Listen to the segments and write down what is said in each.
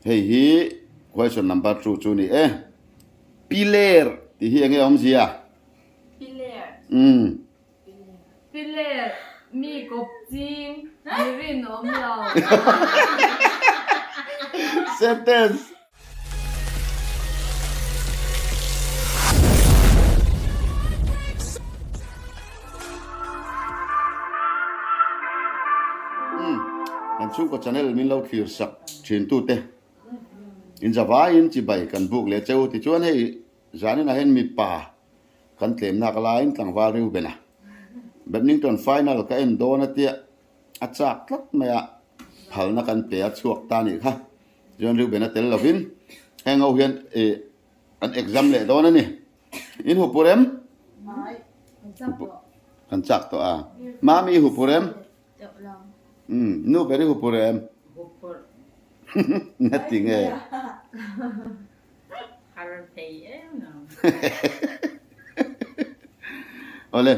Hei hi question number 2 chu ni e. Piler tih hi enge awmzia? Piler. Umm. Piler, mi kawp ching, mi rinawm lo. Sentence. Umm. Kan chhungkaw channel min lo thlir sak thin tute in zavaiin chibai kan buk leh cheu tichuan hei zaninah hian mipa kan tlemnak laiin tlangval Reuben a badminton final ka en dawn a tia a chak tlat mai a phalna kan pe a chhuak ta nih kha chuan Reuben a tel lovin heng ho hian ih an exam leh dawn a ni in hupu rem kan chak tawh a mami hupu rem umm nu ber i hupu rem na ti nge. Har thei em lo. Awle,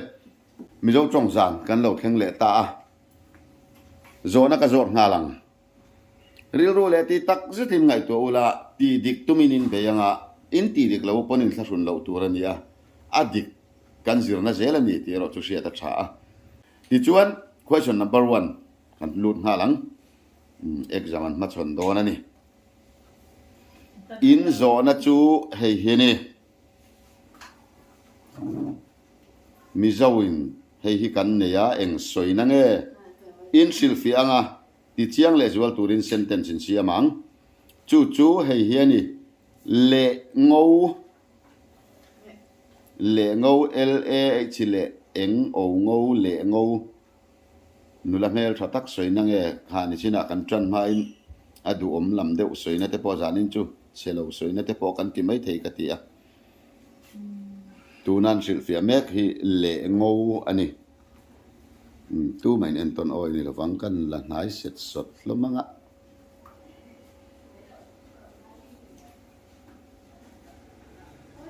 Mizo tawng zan kan lo thleng leh ta a, zawhna ka zawt nghal ang. Rilru leh ti tak zetin ngaihtuah ula, ti dik tumin in bei anga, in ti dik lo pawn in thlahrun loh tur a ni a, a dik kan zirna zel a ni tih erawh chu hriat a tha a. Tichuan, question number one kan lut nghal ang, exam an hmachhawn dawn a ni. In zawhna chu hei hi a ni. Mizoin hei hi kan nei a, eng sawina nge? In hrilhfiah anga tichiang leh zual turin sentence in siam ang. Chu chu hei hi a ni, Leh ngo, leh ngo, L-A-H leh eng o ngo, leh ngo. Nula hmel tha tak sawina nge kha ni chinah kan tan hmain a duhawm lam deuh sawina te pawh zanin chu chhe lo sawina te pawh kan ti mai thei ka ti a. Tuna an hrilhfiah mek hi leh ngo a ni. Tumah in entawn awi ni lovang kan la hnai set sawt hlawm ang a.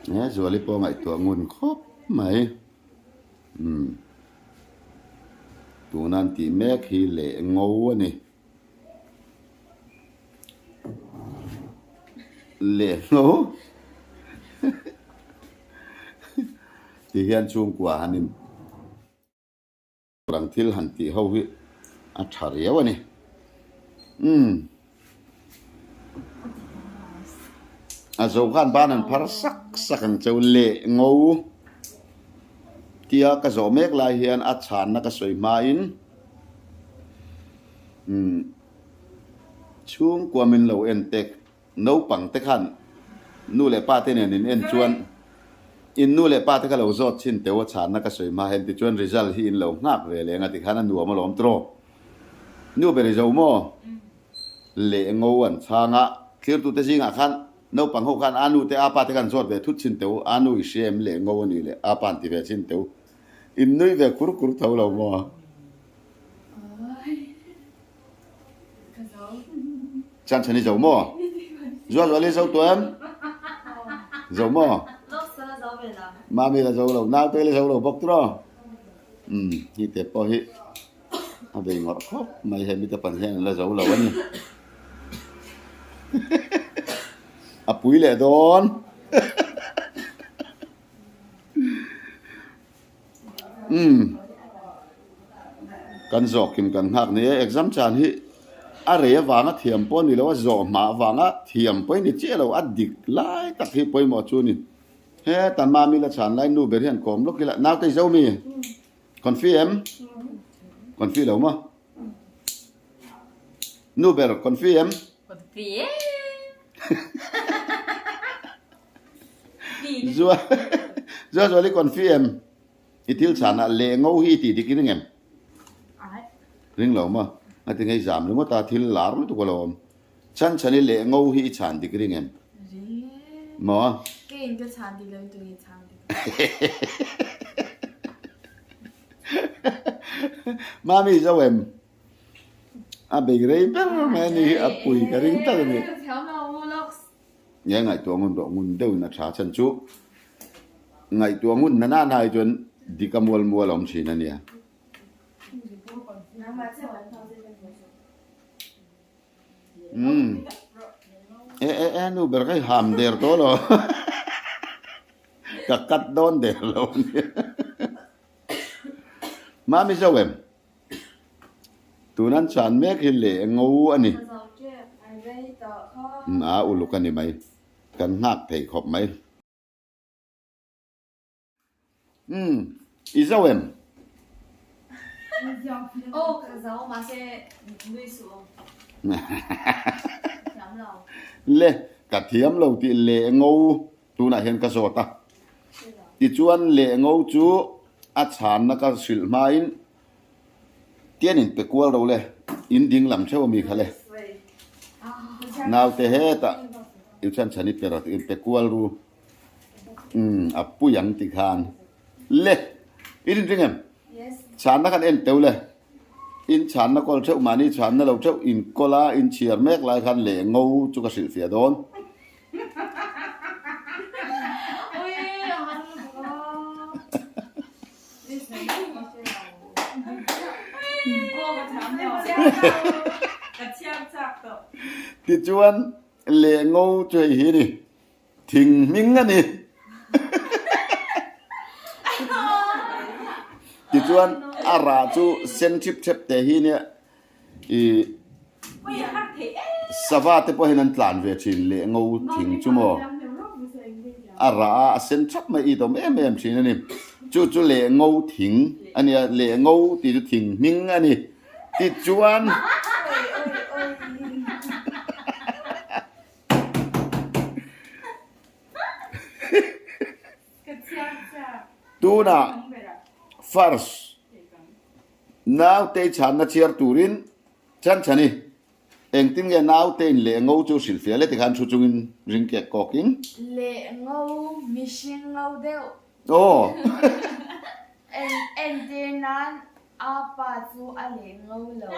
He Zuali pawh ngaihtuah ngun khawp mai. Umm. Tuna an tih mek hi leh ngo a ni. Leh ngo tih hian chhungkua han in Rang thil han tih ho hi a tha riau a ni. Umm. A zo khan ban an phar sak sak ang cheu leh ngo tia ka zawh mek lai hian a chhanna ka sawi hmain umm chhungkua min lo en tek Naupang te khan nu leh pa te nen in en chuan in nu leh pa te kha lo zawt chhin teu a chhanna ka sawi hma hian tichuan result hi in lo nghak ve leng a tikhan a nuam alawm tiraw. Nu ber i zo maw? Leh ngo an chhang a, thlirtute zingah khan naupang ho khan a nu te a pa te khan zawt ve thut chhin teu, a nu i hria em leh ngo a nih leh a pa an ti ve chhin teu. In nui ve kur kur tho lo maw? Chan chhan i zo maw? Zual zual i zo tuah em? Zo maw? Mami la zo lo, naute la zo lo bawk tiraw? Umm, hi te pawh hi a bei ngawrh khawp mai hemi te pan hian an la zo lo a ni. A pui leh dawn. Umm kan zawh kim kan nghak ni e exam chan hi a rei avanga thiam pawh a ni lo a zawh hma avanga thiam pawh i ni chiah lo a dik lai tak hi pawimawh chu a ni heta mami la chhan lai nu ber hian kawm lawk ila naute i zo mi confi em confi lo maw nu ber confi em confi em Zua Zua zual i confi em? I thil chhanah leh ngo hi i tih dik i ring em? Ring lo maw? A ti ngei zam ringawt a, thil lar lutuk a lo awm. Chhan chhan i leh ngo hi i chhan dik i ring em? Maw? Keiin ka chhan dik lo in tunge chhan dik? Mami i zo em? A bei rei ber mai a ni hi, a pui ka ring tak a ni. Nge ngaihtuah ngun rawh ngun deuhin a tha chhan chu ngaihtuah ngun na na hi chuan dik a mual mual a awm thin a nia. Umm. e nu ber kha i ham der tawh lo. Ka cut dawn der lo a nia. Mami zo em? Tun an chan mek hi leh ngo a ni. A uluk a ni mai. Kan nghak thei khawp mai. Umm, i zo em? Aw ka zo mahse nui suh aw. Thiam lo. Le, ka thiam lo tih leh ngo tunah hian ka zawt a. Tichuan leh ngo chu a chhanna ka hrilh hmain tian in pe kual ro le, in ding lam theuh ami kha le. Naute hetah i chhan chhan i pe rawh in pe kual ru. Umm a pui ang ti khan le i rin ring em? Chhanna khan en teuh le in chhanna kawl theuh mahni chhanna lo theuh in kawl a in chhiar mek lai khan leh ngo chu ka hrilh fiah dawn. Tichuan leh ngo chu hei hi a ni. Thing hming a ni. Tichuan a rah chu sen thip thep te hi nia i sava te pawh hian an tlan ve thin leh ngo thing chu maw a rah a a sen thap mai it awm em em thin a ni. Chu chu leh ngo thing a nia leh ngo tih chu thing hming a ni. Tichuan. Tunah first naute chhanna chhiar turin chan chhan i engtin nge naute in leh ngo chu hrilh fiah le tikhan thu chungin ring kek kawkin. Leh ngo mihring ngo deuh. Aw. Entir nan A pa chu a leh ngo lo hle.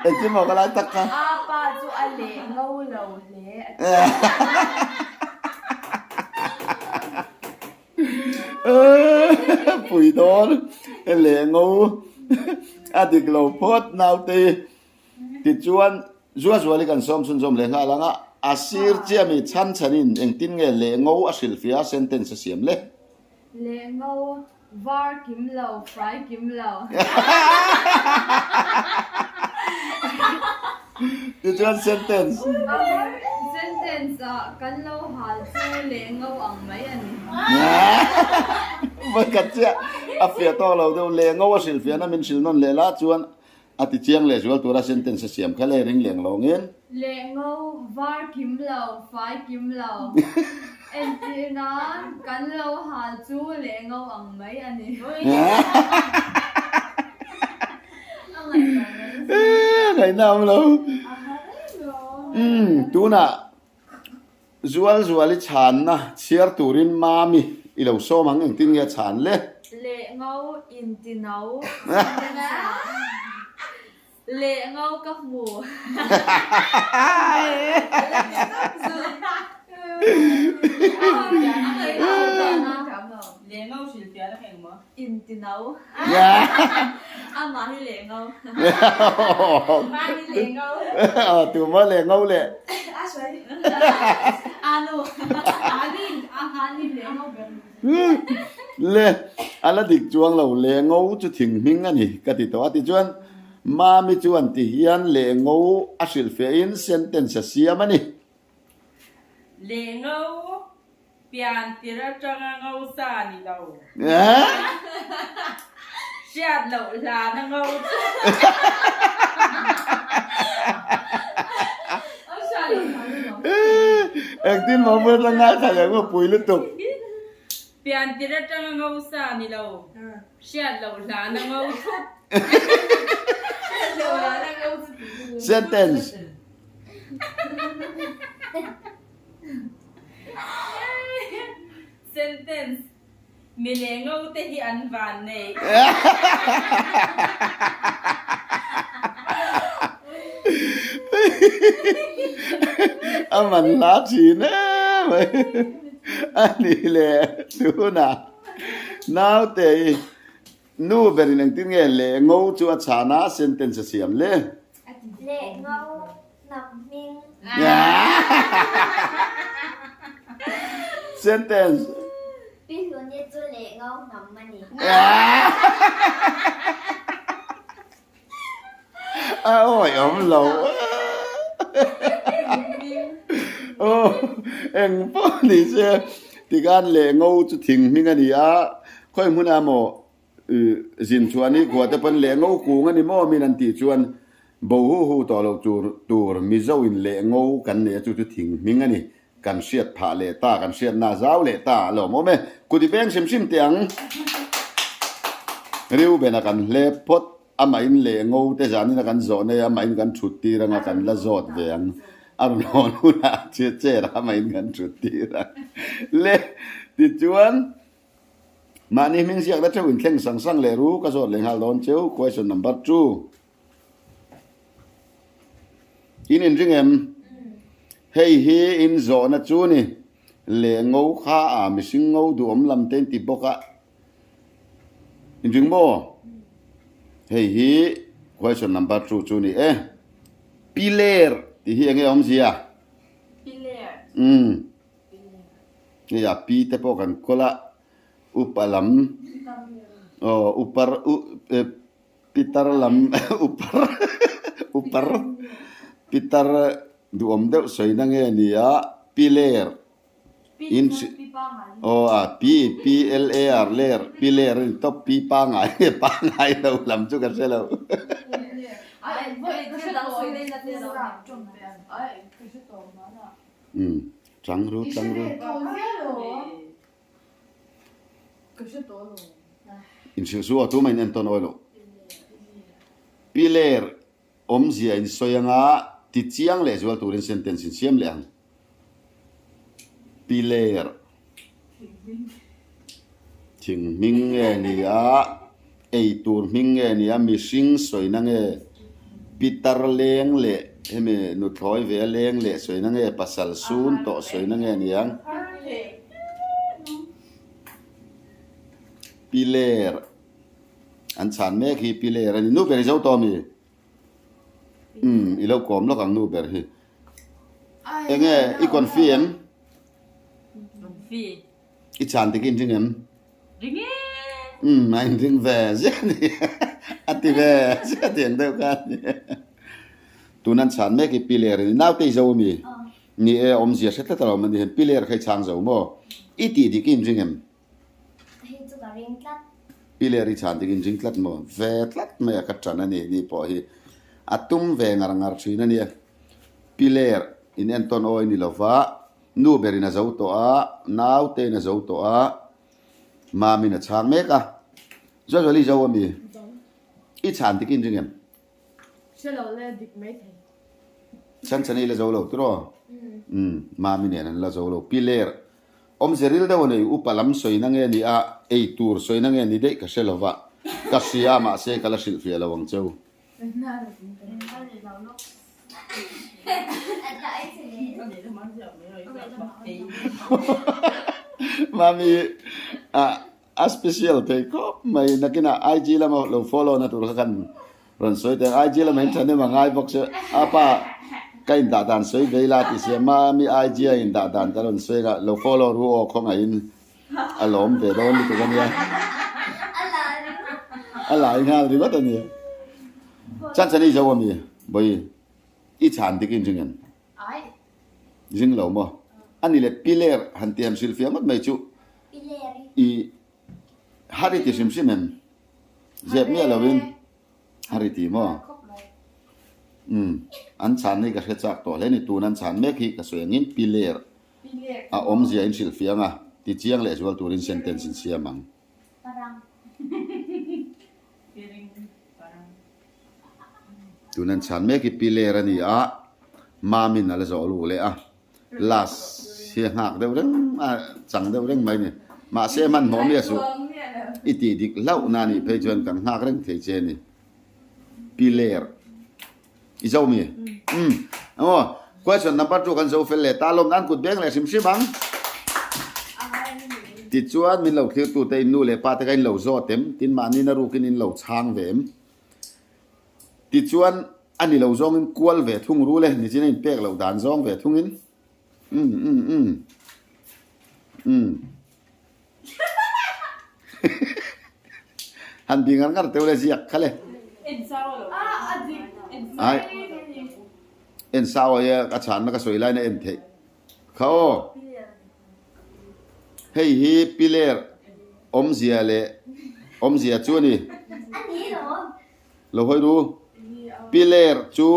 Engtin maw ka lai tak kha? A pa chu a leh ngo lo hle a ti. Pui dawn leh ngo a dik lo phawt naute hi. Tichuan Zuazuali kan sawm chhunzawm leh nghal ang a, a sir chiah mi chhan chhanin engtin nge leh ngo a hrilhfiah a sentence a siam le? Leh ngo Var kim lo, fai kim lo. Tichuan sentence. Sentence ah kan lo hal chu leh ngo ang mai a ni. Vawikhat chiah a fiah tawk lo deuh, leh ngo a hrilh fiahna min hrilh nawn leh la chuan A ti chiang leh zual tura sentence a siam kha le ring leng lawngin. Leh ngo, var kim lo, fai kim lo. Entir nan kan lo hal chu leh ngo ang mai a ni. A ngaihna awm lo. Ngaihna awm lo. Umm tunah Zual zual i chhanna chhiar turin Mami i lo sawm ang engtin nge a chhan le? Leh ngo in ti no Leh ngo ka hmu. Leh ngo hrilhfiah la heng maw? In ti no. Amah hi leh ngo. Mah hi leh ngo. Tu maw leh ngo le? A sawi. Anu. Ani ani leh ngo ber. Le a la dik chuang lo leh ngo chu thing hming a ni ka ti tawh a ti chuan Mami chuan ti hian leh ngo a hrilhfiah in sentence a siam a ni. Leh ngo Pian tir atanga ngo sa ni lo. Hriat loh hlana ngo chu. Engtin maw hmel la ngaithla leh maw pui lutuk. Pian tir atanga ngo sa ni lo. Hriat loh hlana ngo thut. Sentence. Sentence, Mi leh ngo te hi an van nei. A man hla thin em mai. A ni leh tunah naute hi nu berin engtin nge leh ngo chu a chhan a sentence a siam le? Leh ngo hnam hming. Sentence. Pi Hluni chu leh ngo hnam a ni. A awi awm lo. Aw eng pawh ni se tikhan leh ngo chu thing hming a ni a, khawi hmunah maw zin chhuah ni khua te pawn leh ngo kung a ni maw min an tih chuan bo hu hu tawh loh tur tur Mizo in leh ngo kan nei a chu chu thing hming a ni. Kan hriat phah leh ta, kan hriatna a zau leh ta a lawmawm e. Kut i peng hrim hrim teh ang. Reuben-a kan hlep phawt, amahin leh ngo te zanin a kan zawh nei a, amahin kan thut tir anga kan la zawt ve ang. A rawn hawn hunah chair ah amahin kan thut tir ang. Le, tichuan mahni hming ziakna theuh inthleng sang sang leh ru ka zawt leh nghal dawn cheu, question number two. In inring em? Hei hi in zawhna chu ni. Leh ngo kha a mihring ngo duhawm lam te in ti bawk a. Inring maw? Hei hi question number two chu ni e. Piler tih hi enge awmzia? Piler. Umm. Hei a pi te pawh kan kawl a. Upa lam. Aw upar u Pitar lam upar upar pitar duhawm deuh sawina nge ni a piler in aw a pi p l a r ler piler a ni tawp pi pangai nge pangai lo lam chu ka hre lo. Umm chang ru chang ru. Inhrilh chu a tumah in entawn awi loh. Piler awmzia in sawi anga ti chiang leh zual turin sentence in siam leh ang. Piler thing hming nge ni a, ei tur hming nge ni a, mihring sawina nge, pitar leng leh hemi nuthlawi ve a leng leh sawina nge, pasal sun tawh sawina nge ni ang. Piler an chhan mek hi piler a ni. Nu ber i zo tawh ami? Umm i lo kawm lawk ang nu ber hi. Enge i confi em? Confi. I chhan dik i inring em? Ring e! Umm a inring ve ziah a ni. A ti ve ziah tiang deuh kha a ni. Tun an chhan mek hi piler a ni. Naute i zo ami? Ni e, awmzia hre tlat alo mani hian piler kha i chhang zo maw? I tih dik i inring em? Hei chu ka ring tlat. Piler i chhan dik i inring tlat maw? Ve tlat mai a ka ṭan a ni, ni pawh hi a tum ve ngar ngar ṭhin a nia. Piler in entawn awi ni lova, nu berin a zo tawh a, naute in a zo tawh a, mamin a chhang mek a. Zualzuali i zo ami? I chhan dik i inring em? Hre lo le dik mai thei. Chan chhan i la zo lo tiraw? Umm, Mami nen an la zo lo. Pi Ler, awmze ril deuh a nei, upa lam sawina nge ni a, ei tur sawina nge ni daih ka hre lo va, ka hria a mahse ka la hrilhfiah lo ang cheu. Mami, ah. A special thei khawp mai. Nakinah IG lama lo follow na tur kha kan rawn sawi teh ang. IG lamah hian thahnem a ngai bawk se a pa ka indah dan sawi ve ila ti sia mami IG a indah dan ka rawn sawi anga lo follow ru aw khawngaihin a lawm ve dawn lutuk a nia. A lai nghal ringawt a nia. Chan chhan i zo a mi Bawi i chhan dik in ring em? Ring lo maw? A ni le piler han ti han hrilhfiah ngawt mai chu i har i ti hrim hrim em? Zep miah lovin har i ti maw? Umm an chhan hi ka hre chak tawh hle ni tun an chhan mek hi ka sawi angin piler a awmzia in hrilhfiah anga ti chiang leh zual turin sentence in siam ang. Tun an chhan mek hi piler a ni a, Mamin a la zawh luh leh a, last hi a nghak deuh reng a, chang deuh reng mai a ni. Mahse hmanhmawh miah suh i tih dik hlauhna a nih phei chuan kan nghak reng thei che a ni. Piler. I zo mi? Umm. Aw, question number chu kan zo fel leh ta lawm nan kut beng leh hrim hrim ang. Tichuan min lo thlir tute in nu leh pa te kha in lo zawt em? Tin mahni na rukin in lo chhang ve em? Tichuan. A ni lo zawngin kual ve thung rul e, nichin a inpek loh dan zawng ve thungin. Umm umm umm umm. Han bi ngar ngar teuh le ziak kha le. Ai en sau ai a chhanna ka sawi lain a en theih kha aw. Hei hi piler awmzia leh awmzia chu a ni. Lo hawi ru. Piler chu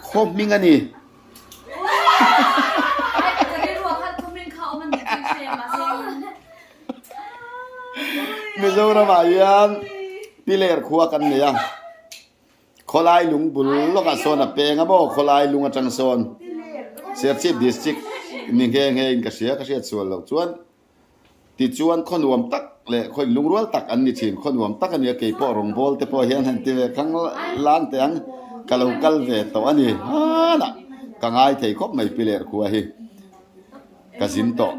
khaw hming a ni. Mizoram ah hian Piler khua kan nei a. Khawlai lung bul lawkah sawn a peng a maw? Khawlai lung atang sawn Serchhip District ni nghe nghe in ka hria, ka hriat sual loh chuan. Tichuan khaw nuam tak leh khaw inlungrual tak an ni thin, khaw nuam tak a nia, kei pawh rawngbawl te pawh hian han ti ve khang lang teh ang, ka lo kal ve tawh a ni, hmanah ka ngai thei khawp mai Piler khua hi ka zin tawh.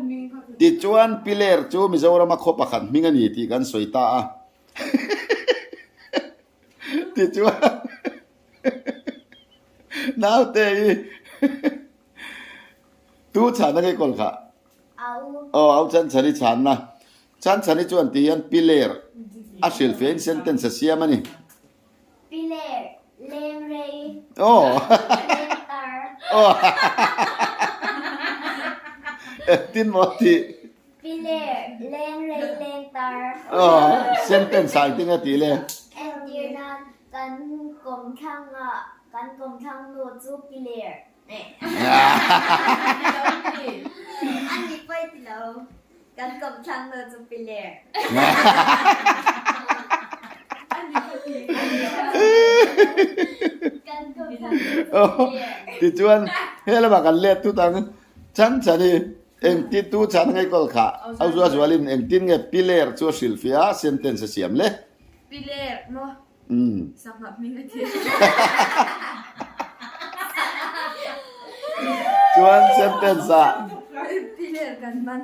Tichuan Piler chu Mizorama khaw pakhat hming a ni tih kan sawi ta a, tichuan naute hi tu chhana nge kawl kha? Aw, au Chanchani chhanna. Chanchani chuan ti hian Piler a hrilh fein sentence a siam a ni. Piler, leng rei, Aw. leng tar. Aw. Engtin maw a tih? Piler, leng rei, leng tar. Aw, sentence ah engtin nge a tih le? Entir nan kan kawmthlangah kan kawmthlang nu chu Piler. Tichuan he lamah kan let thut ang chan chan hi engtin tu chan a ngei kawl kha a zua zualin engtin nge piler chu a hrilhfiah a sentence a siam le. Piler maw? Sangha hming a thi. Chuan sentence ah. Piler kan man.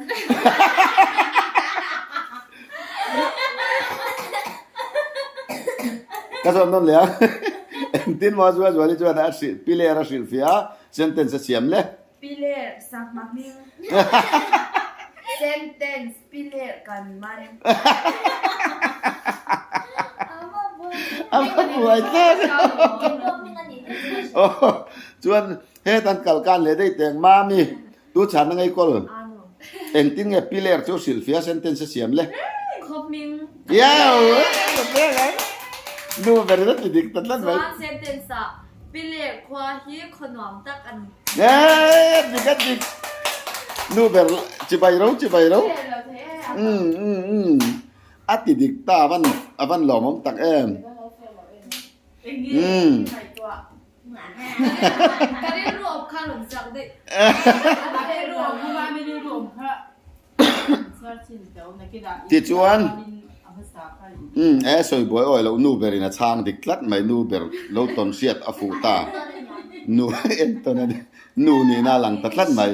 Ka zawm nawn leh a. Engtin maw zual zuali chuan a hrilh piler a hrilh fiah a sentence a siam le. Piler sangha hming. Sentence piler kan man. A va buai thlak. Chuan hetan kal kan leh daih teng mami tu chhan a ngei kawl. Engtin nge piler chu hrilh fiah sentence a siam le. Khaw hming. Iau! Nu ber in a ti dik ta tlat mai. Chuan sentence ah piler khua hi khaw nuam tak a ni. Eee dik a dik. Nu ber chibai ro chibai ro. Umm umm umm a ti dik ta a van a van lawmawm tak em. Umm. Tichuan, umm e sawi buai awi loh nu berin a chhang dik tlat mai, nu ber lo tawn hriat a fuh ta, nu entawn a ni, nu nihna a lang ta tlat mai.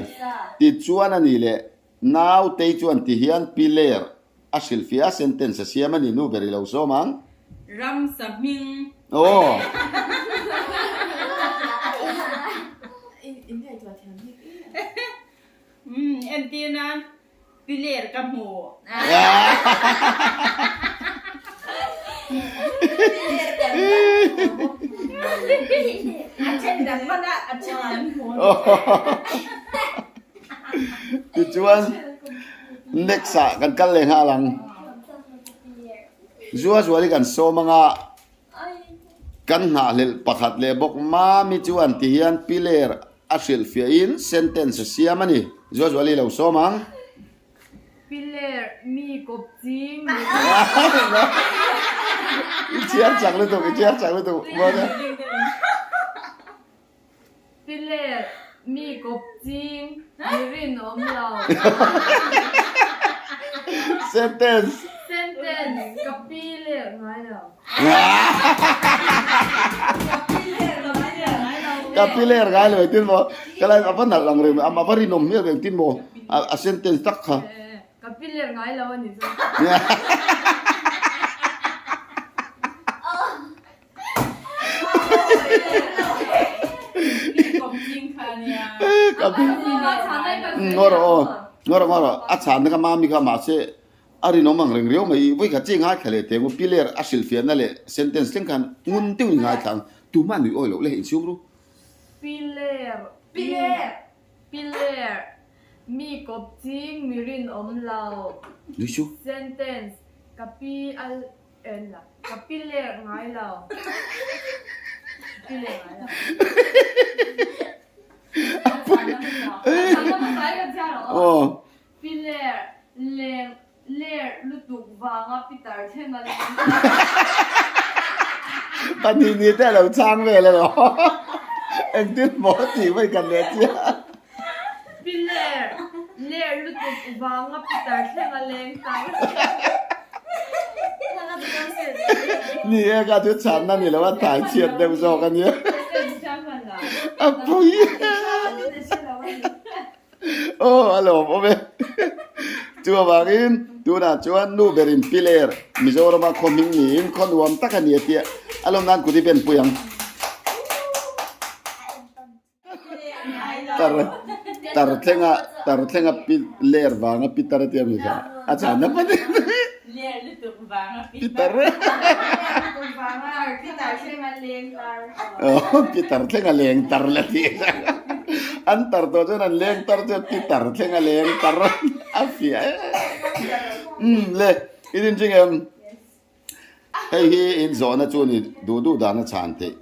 Tichuan a ni leh nautei chuan tihian piler A hrilhfiah a sentence a siam a ni nu ber i lo sawm ang. Ramsa hming. Aw. Umm entir nan piler ka hmu. A then dang hman a a then dang hmu. Tichuan next ah kan kal leh nghal ang. Zua zual hi kan sawm anga kan nghahhlelh pakhat leh bawk Mami chuan ti hian piler a hrilhfiah in sentence a siam a ni. Zua zual hi lo sawm ang. Piler mi kawp ching mi. I chhiar chak lutuk, i chhiar chak lutuk. Piler, mi kawp ching, mi rinawm lo. Sentence. Sentence, Ka piler ngai lo. Ka piler ngai lo. Ka piler ngai lo engtin maw? Ka lai a va nalh ang reng a va rinawm hmel engtin maw a sentence tak kha. Ka piler ngai lo a ni chu. Ka bi Ngaw rawh aw, ngaw rawh ngaw rawh, a chhanna kha mami kha mahse a rinawm ang reng riau mai, vawi khat chi ngaithla leh teng u, piler a hrilhfiahna leh sentence thleng khan ngun deuhin ngaithla ang, tumah nui awi loh le inchhung ru. Piler, piler, piler, mi kawp ching mi rinawm lo. Nui chu. Sentence, ka pi a En la, ka pi ler ngai lo. Pi ler ngai lo. Aw. Pi ler, leng, ler lutuk vanga Peter thleng a leng. Pahnih ni te a lo chhang vel emaw. Engtin maw tih mai kan leh chiah. Pi ler, ler lutuk vanga Peter thleng a leng ta. Ni e ka chu chhanna ni lo a thai chhiat deuh zawk a nia. A pui Aw a lawm awm e. Chu avangin tunah chuan nu berin pi ler Mizorama khaw hming niin khaw nuam tak a ni a tia a lawm nan kut i ben pui ang. Tar tar thlenga tar thlenga pi ler vanga pi tar a tia mi kha a chhan na pahnih Ler lutuk vanga pi tar pi tar thlenga leng tar la ti an tar tawh chuan an leng tar chuan pi tar thlenga leng tar a fiah em le i rinching em Hei hi in zawhna chu ni duh duh dan a chhan theih.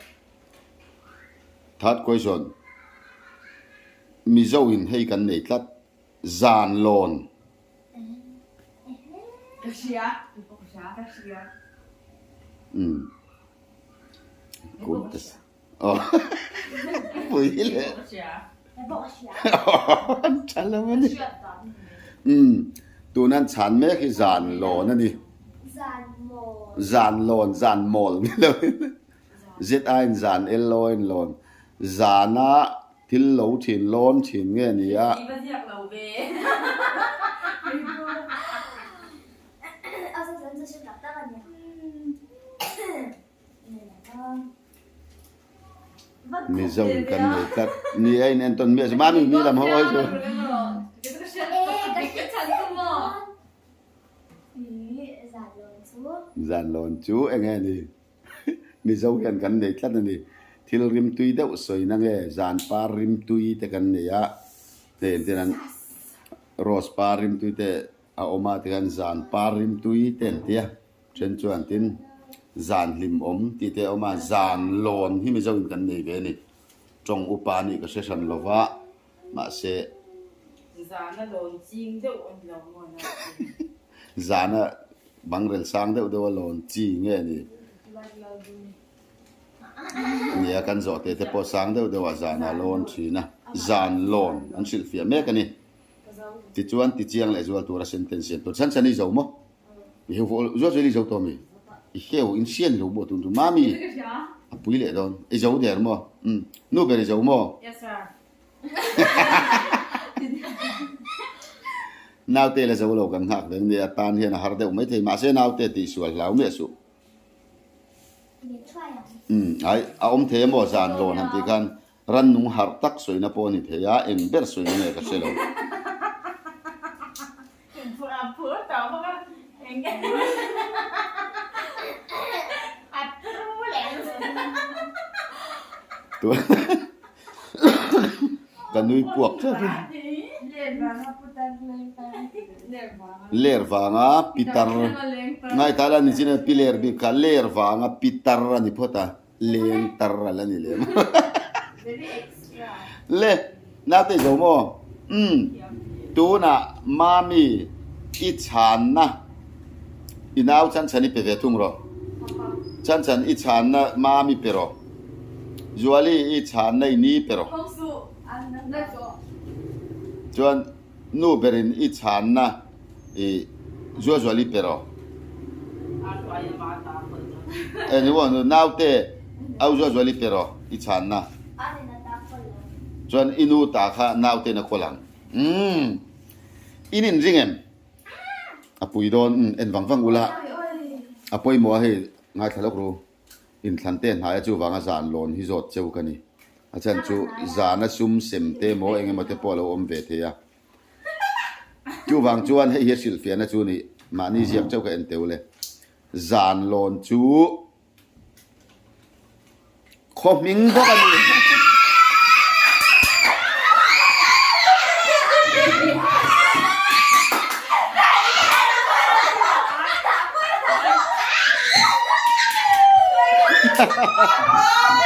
Third question, Mizo in hei kan nei tlat, zan lawn. Ka hria, ka hria. Umm. Aw pui le. An tha lo a ni. Umm tuna an chhan mek hi zan lawn a ni. Zan lawn zan mawl ni lo in zet aiin zan L O in lawn zana thil lo thin lawn thin nge ni a. Mizo in kan nei tlat. Ni a in entawn miah chu mami mi lam ho hawi chu. Zan lawn chu eng nge ni? Mizo hian kan nei tlat a ni. Thil rimtui deuh sawi na nge zan par rimtui te kan nei a. Hei engtin an rose par rimtui te a awm a tikhan zan par rimtui te an ti a. Then chuan tin, zan hlimawm tih te a awm a, zan lawn hi Mizo in kan nei ve a ni. Tawng upa nih ka hre hran lo va, mahse. Zana lawn ching deuh a ni lo maw na tin. Zana bangrel sang deuh deuh a lawn chi nge ni? Nia kan zawh te te pawh sang deuh deuh ah zana lawn thin a, zan lawn an hrilhfiah mek a ni. Tichuan tichiang leh zual tura sentence siam tur chhan chhan i zo maw? I heu vawh zual zual i zo tawh mi? I heu in hrian lo maw tun chu mami a pui leh dawn i zo der maw? Umm nu ber i zo maw? Yes sir. Naute la zo lo kan nghak veng nia tan hian a har deuh maithei mahse naute tihsual hlau miah suh. Umm ai a awm thei emaw zan lawn han tih khan Rannung harh tak sawina pawh a ni thei a, eng ber sawina nge ka hre lo. Ka nui puak tlat a. Ler vanga pitar ngaithla la ni chin a pi ler bik kha ler vanga pitar a ni phawt a. Leng tar a la ni lem. Le, naute zo maw? Umm, tunah Mami i chhanna i nau Chanchan i pe ve thung rawh. Chanchan i chhanna Mami pe rawh. Zuali i chhanna i ni pe rawh. Chuan Nu berin i chhanna i Zuazuali pe rawh. E ni maw naute au Zuazuali pe rawh i chhanna. Chuan i nu ta kha naute in a kawl ang. Umm in inring em? A pui dawn umm en vang vang ula a pawimawh a hei ngaithla lawk ru. Inthlan te hnaia chuvanga zan lawn hi zawt cheu ka ni. A chhan chu zana sum sem te emaw eng emaw te pawh a lo awm ve thei a. Chuvang chuan hei hi a hrilhfiahna chu ni mahni ziak chauh ka en teu le. Zan lawn chu khaw hming bawk a ni.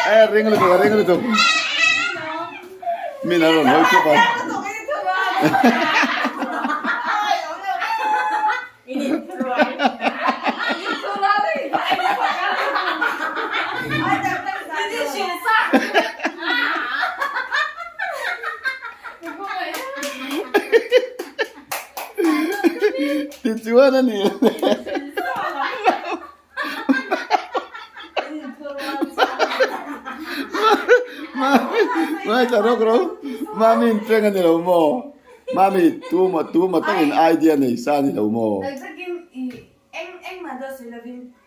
E ring lutuk a ring lutuk. Min a rawn hawi thup a. Tichuan a ni. Mai ta rawk rawk. Mami in prank a ni lo maw? Mami tu maw tu maw takin idea nei sa a ni lo maw?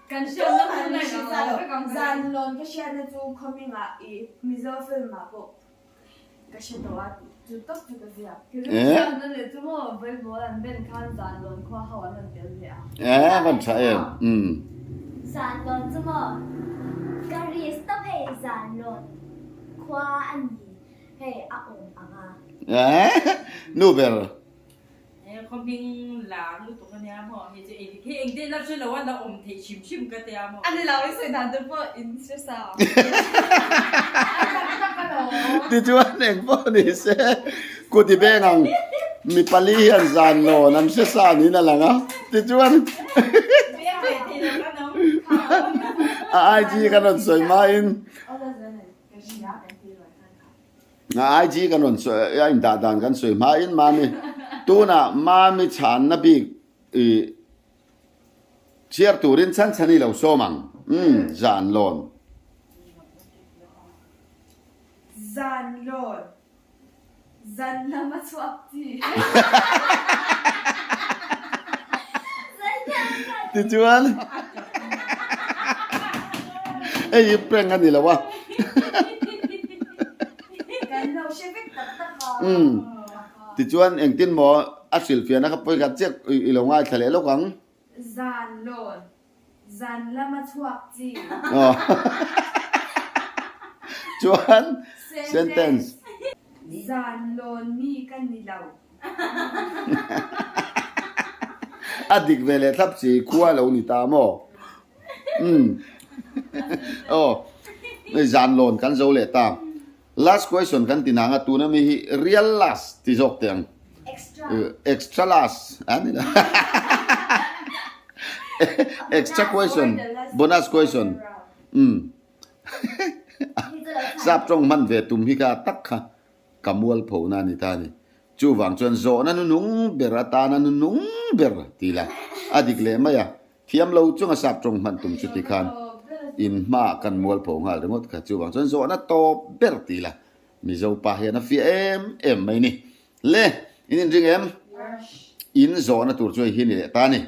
Kan hriatna hmun a inang lo vek ang. Zan lawn ka hriatna chu khawmingah i Mizo film ah pawh Ka hre tawh a, chu tawp chu ka ziak. Ka hriatna leh chu maw volleyball an ben khan zan lawn khua ho an rawn tel ve a. Eh, van tha em. Umm. Zan lawn chu maw ka risk tawp hei zan lawn khua a ni hei a awm ang a. Eh, nu ber. Khaw hming lar lutuk a nia maw? Hei chu ei dik hi engte la hre lo a la awm theih hrim hrim ka tia maw? A ni lo, i sawi dan te pawh in hre sa. Tichuan eng pawh ni se, kuti beng ang mi pali hian zan lawn an hre sa niin a lang a, tichuan a IG kan rawn sawi hmain. A IG kan rawn sawi a indah dan kan sawi hmain Mami tunah Mami chhanna bik i chhiar turin chhan chhan i lo sawm ang umm zan lawn. Zan lawn. Zan lam a chhuak chi. Tichuan hei hi prank a ni lo a. Kan lo hre vek tak tak a. Umm tichuan engtin maw a hrilhfiahna kha pawi khat chiah i lo ngaithla leh lawk ang. Zan lawn. Zan lam a chhuak chi. Chuan sentence. Zan lawn mi ka ni lo. A dik ve leh thlap chi khua lo ni ta maw? Umm. Aw. Zan lawn kan zo leh ta. Last question kan ti nang a, tuna mi hi real last ti zawk teh ang. Extra. Extra last a ni lo. Extra question, bonus question. Umm. Sap tawng hman ve tum hi kha tak kha ka mual pho na a ni ta a ni. Chuvang chuan zawhna nunung ber atana nunung ber ti la a dik leh mai a. Thiam lo chunga sap tawng hman tum chuti khan in hmaah kan mualpho nghal ringawt kha chuvang chuan zawhna tawp ber ti la Mizo pa hian a fiah em em mai ni. Le, in inring em? In zawhna tur chu hei hi ni leh ta ni.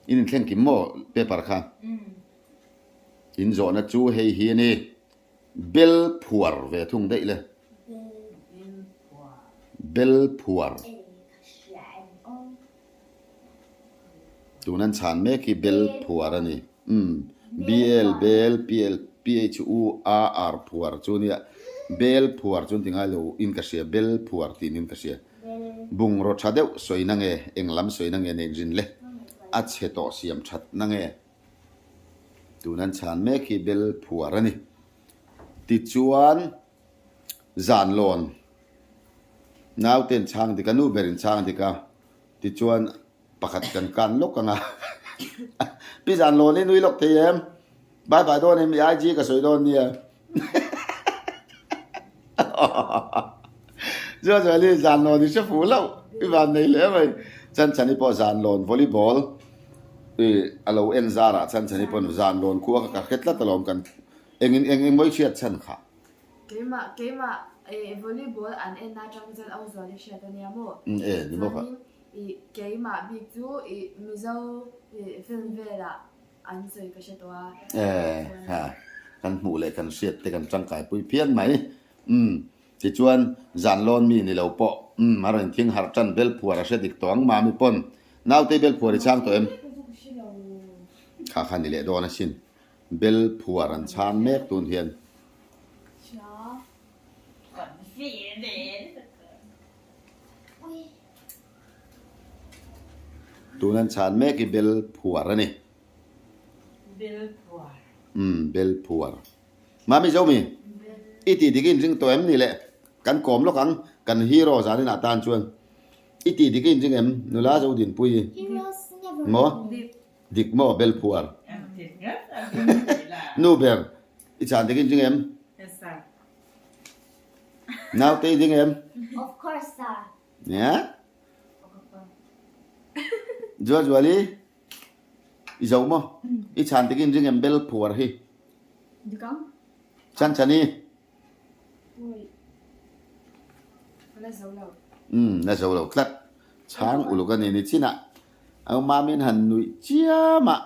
In inthleng kim maw paper kha? In zawhna chu hei hi a ni. Bel phuar ve thung daih le. Bel phuar. Tun an chhan mek hi bel phuar a ni. Umm, BL, bel, PL, PH, U, A, R phuar chu nia. Bel phuar chu an ti ngai lo in ka hria, bel phuar tiin in ka hria. Bungraw tha deuh sawi na nge, eng lam sawi na nge nei rin le, a chhe tawh siam that na nge. Tun an chhan mek hi bel phuar a ni. Tichuan, zan lawn naute in chhang dik a, nu ber in chhang dik a, tichuan pakhat kan kan lawk ang a, pi zan lawn i nui lawk thei em? Bye bye dawn em? I IG ka sawi dawn nia. Chuan chuan i zan lawn i hre fuh loh, i van nei hle mai. Chan chani pawh zan lawn volleyball i a lo en zarah chan chani pawn zan lawn khua kha ka hre tlat alawm kan engin eng eng mawi hriat chhan kha. Keimah keimah eh volleyball an en na atang chuan au zual i hriat ania maw? Umm e ni bawk a. Chuanin i keimah bik chu i Mizo i film velah an sawi ka hre tawh a. E ha kan hmuh leh kan hriat te kan tangkai pui phian mai. Umm tichuan zan lawn mi ni lo pawh umm a rawn thing harh tan bel phuar a hre dik tawh ang mami pawn naute bel phuar i chhang tawh em? Kha kha ni leh dawn asin bel phuar an chhang mek tun hian. Tun an chhan mek hi bel phuar a ni. Bel phuar. Umm bel phuar. Mami Zomi, i tih dik in ring tawh em ni le? Kan kawm lawk ang, kan hero zanin ah tan chuan. I tih dik in ring em? Nula Zodinpuii. Maw? Dik maw bel phuar? Nu ber, i chhan dik in ring em? Naute i ding em? Of course sir. Nia? Zuazuali, i zo maw? I chhan dik in ring em bel phuar hi? Dik ang. Chanchani. Ui. La zo lo. Umm, la zo lo tlat. Chhang uluk a ni ni chinah. Au mamin han nuih chiam a.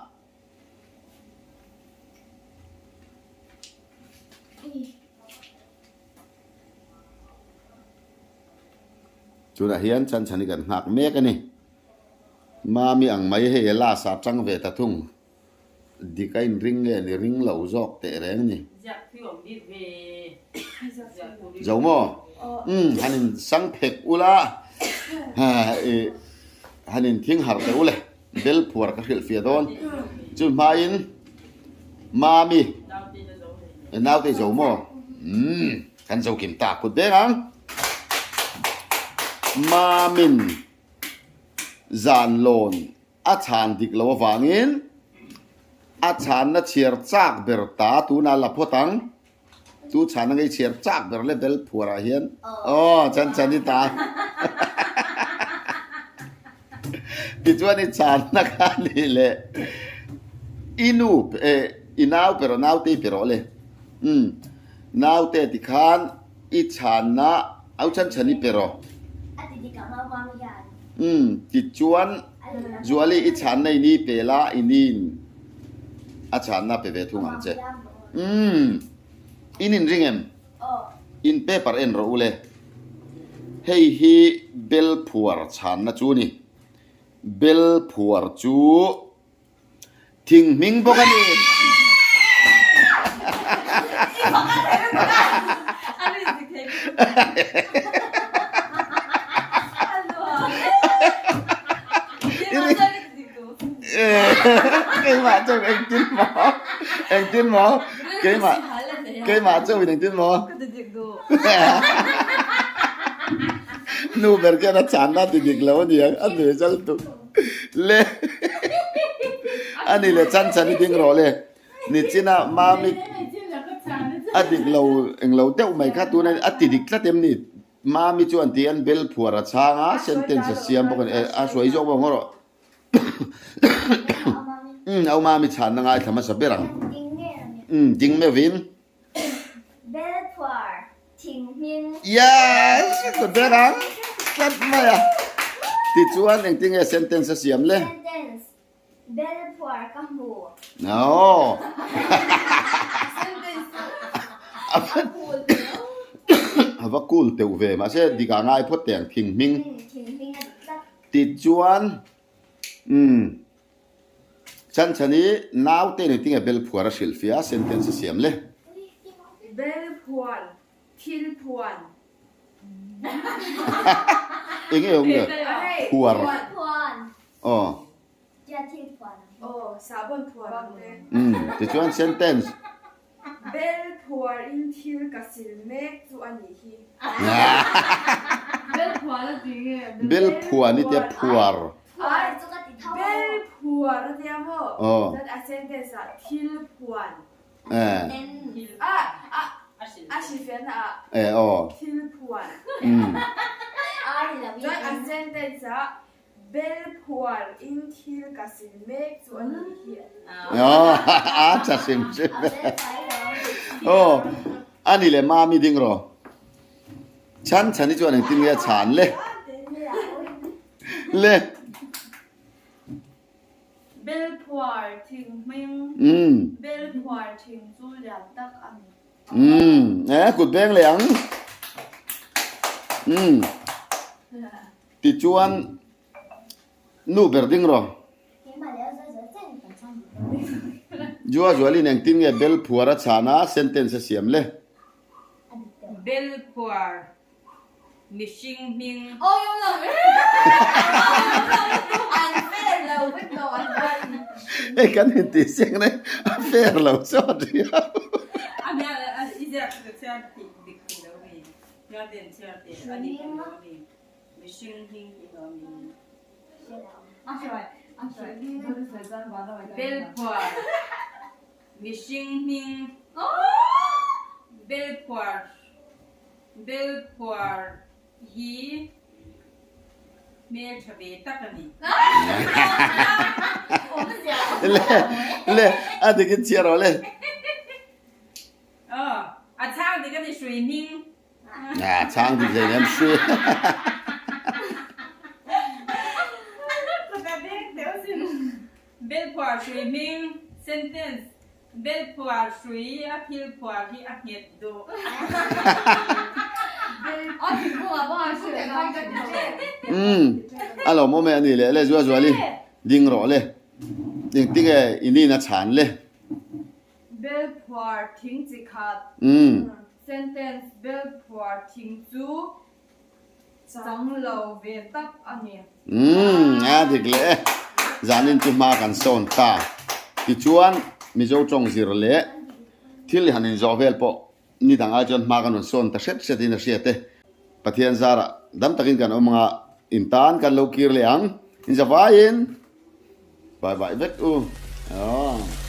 Tunah hian Chanchani kan nghak mek a ni. Mami ang mai hei a last ah tang ve ta thung. Dik a inring nge ni ring lo zawk teh reng ni. Zo maw? Umm han in sang phek ula han in thing harh teh ule bel phuar ka hrilh fiah dawn. Chu hmain Mami naute zo maw? Umm kan zo kim ta kut beng ang. Mamin zan lawn A chhan dik lo avangin a chhanna chhiar chak ber ta tunah la phawt ang. Chu chhanna ngei chhiar chak ber le bel phuarah hian aw chan chan i ta. Tichuan i chhanna kha ni le i nu eh i nau pe rawh naute i pe rawh le. Umm naute tikhan i chhanna au chan chan i pe rawh. A ti dik ang au mami hian. Umm tichuan Zuali i chhanna i ni pe la i nin a chhanna pe ve thung ang che. Umm in in ring em? In paper en rawh u le. Hei hi bel phuar chhanna chu ni. Bel phuar chu Thing hming bawk a ni. Keimah chu engtin maw? Engtin maw? Keimah keimah chu engtin maw? Nu ber khian a chhanna ti dik lo a niang a nui zal tuk. Le ani le chan chan i ding rawh le ni china mami a dik lo eng lo deuh mai kha tuna a ti dik tlat em ni mami chuan ti an bel phuar a chhang a sentence a siam bawk a ni a hruai zawk bawk ang rawh umm au mami chhanna ngaithla hmasa ber ang umm ding meuhvin Bel phuar thing hming. Yes! Ka ber ang tlat mai a. Tichuan engtinge sentence a siam le? Sentence, Bel phuar ka hmu. No. Sentence a cool teuh. A va cool teuh ve mahse dik ah ngai phawt teh ang thing hming. Thing hming a dik tlat. Tichuan umm Chan chhan i naute ni tinge bel phuar a hrilh fia sentence a siam le. Bel phuan, thil phuan. Enge awm le? Phuar. Aw. Aw, sahbawn phuar ang te. Umm, tichuan sentence. Bel phuar in thil ka sil mek chu a nih hi. Bel phuan a ti nge? Bel phuan i tia phuar. Phuar chu ka ti tho. Bel phuar a tia maw? Aw. Chuan a sentence ah thil phuan. Eh. A a a hrilhfiahna ah. Eh aw. Thil phuan. Umm. Chuan a sentence ah Bel phuar in thil ka sil mek chu a nih hi. A tha hrim hrim e. Aw, a ni le mami ding rawh. Chhan chhan hi chuan engtin nge a chhan le? Le. Bel phuar thing hming. Bel phuar thing chu lian tak a ni. Umm, e kut beng leh ang. Umm. Tichuan nu ber ding rawh. Jua Zualin engtin nge bel phuar a chhan a sentence a siam le? Bel phuar mihring hming. Hei kan intih siang na a fair lo chawt riau. Belphuar mihring hming Belphuar Belphuar hi hmeltha ve tak a ni. Le le a dik in chhiar rawh le. Aw a chhang dik a ni hrui hming. A chhang dik hlei nem hrui. Belphuar hrui hming, sentence, Belphuar hrui a thil phuar hi a nghet duh. Umm a lo mawm e a ni leh le Zua Zuali ding rawh le engtinge i nin a chhan le. Belphuar thing chi khat. Sentence bel phuar thing chu chang lo ve tak a ni. Umm a dik leh e. Zanin chu hma kan sawn ta. Tichuan Mizo tawng zir leh thil han inzawh vel pawh ni dang ai chuan hma kan rawn sawn ta hret hret in a hriat e. Pathian zarah dam takin kan awm anga in tan kan lo kir leh ang. Inzavaiin bye bye vek u. Aww.